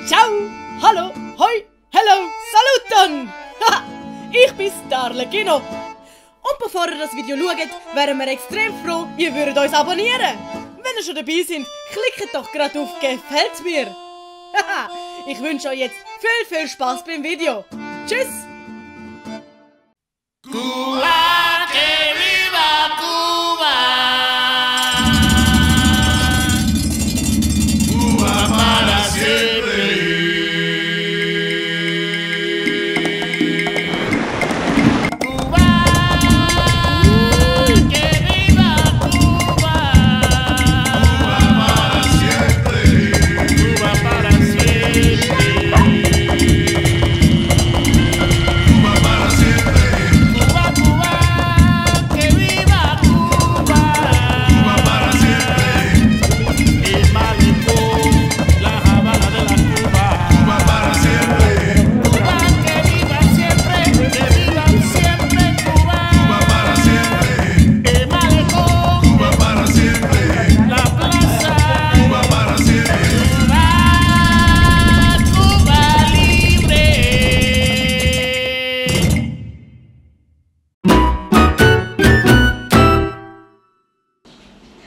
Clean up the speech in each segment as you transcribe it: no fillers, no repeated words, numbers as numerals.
Ciao, hallo, hoi, hello, saluton! Ich bin Darlegino. Und bevor ihr das Video schaut, wären wir extrem froh, ihr würdet uns abonnieren. Wenn ihr schon dabei seid, klickt doch gerade auf «Gefällt mir». Ich wünsche euch jetzt viel Spaß beim Video. Tschüss! Cuba, que viva Cuba. Cuba para siempre. Cuba, que viva Cuba. Cuba para siempre. Cuba para siempre. Cuba para siempre.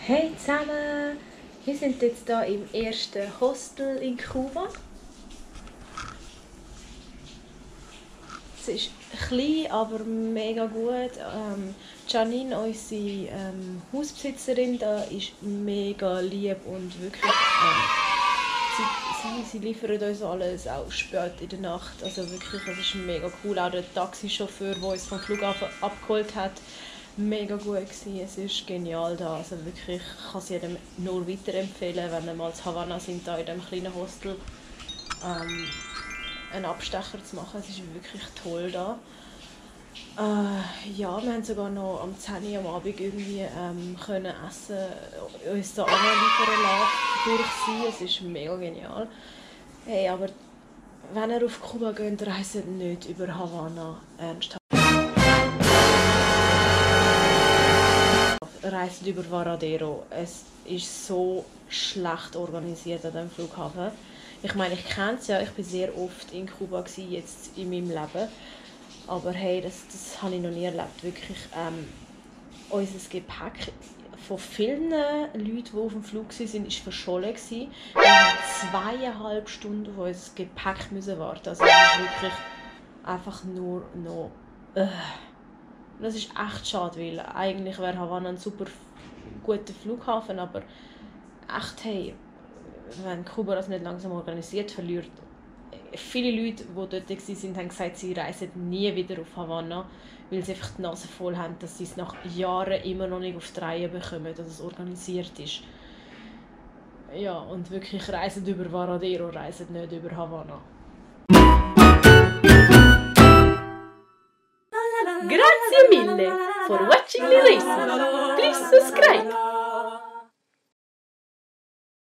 Hey zusammen! Wir sind jetzt hier im ersten Hostel in Kuba. Es ist klein, aber mega gut. Janine, unsere Hausbesitzerin, da ist mega lieb und wirklich. Sie liefern uns alles auch spät in der Nacht. Also wirklich, es ist mega cool. Auch der Taxichauffeur, der uns vom Flughafen abgeholt hat, mega gut gewesen. Es ist genial da. Also wirklich, ich kann es jedem nur weiterempfehlen, wenn ihr mal in Havanna sind, da in diesem kleinen Hostel, einen Abstecher zu machen. Es ist wirklich toll da. Ja, wir haben sogar noch am 10 Uhr am Abend irgendwie können essen, uns da anliefern lassen durch sie. Es ist mega genial. Hey, aber wenn ihr auf Kuba geht, reist nicht über Havanna ernsthaft. Reist über Varadero. Es ist so schlecht organisiert an diesem Flughafen. Ich meine, ich kenne es ja, ich war sehr oft in Kuba jetzt in meinem Leben. Aber hey, das habe ich noch nie erlebt. Wirklich, unser Gepäck von vielen Leuten, die auf dem Flug waren, war verschollen. Wir mussten 2,5 Stunden auf unser Gepäck warten. Also das ist wirklich einfach nur noch... Das ist echt schade, weil eigentlich wäre Havanna ein super guter Flughafen, aber echt, hey, wenn Kuba das nicht langsam organisiert, verliert. Viele Leute, die dort waren, haben gesagt, sie reisen nie wieder auf Havanna, weil sie einfach die Nase voll haben, dass sie es nach Jahren immer noch nicht auf die Reihe bekommen, dass es organisiert ist. Ja, und wirklich reisen über Varadero, reisen nicht über Havanna. Grazie mille for watching the lesson. Please subscribe.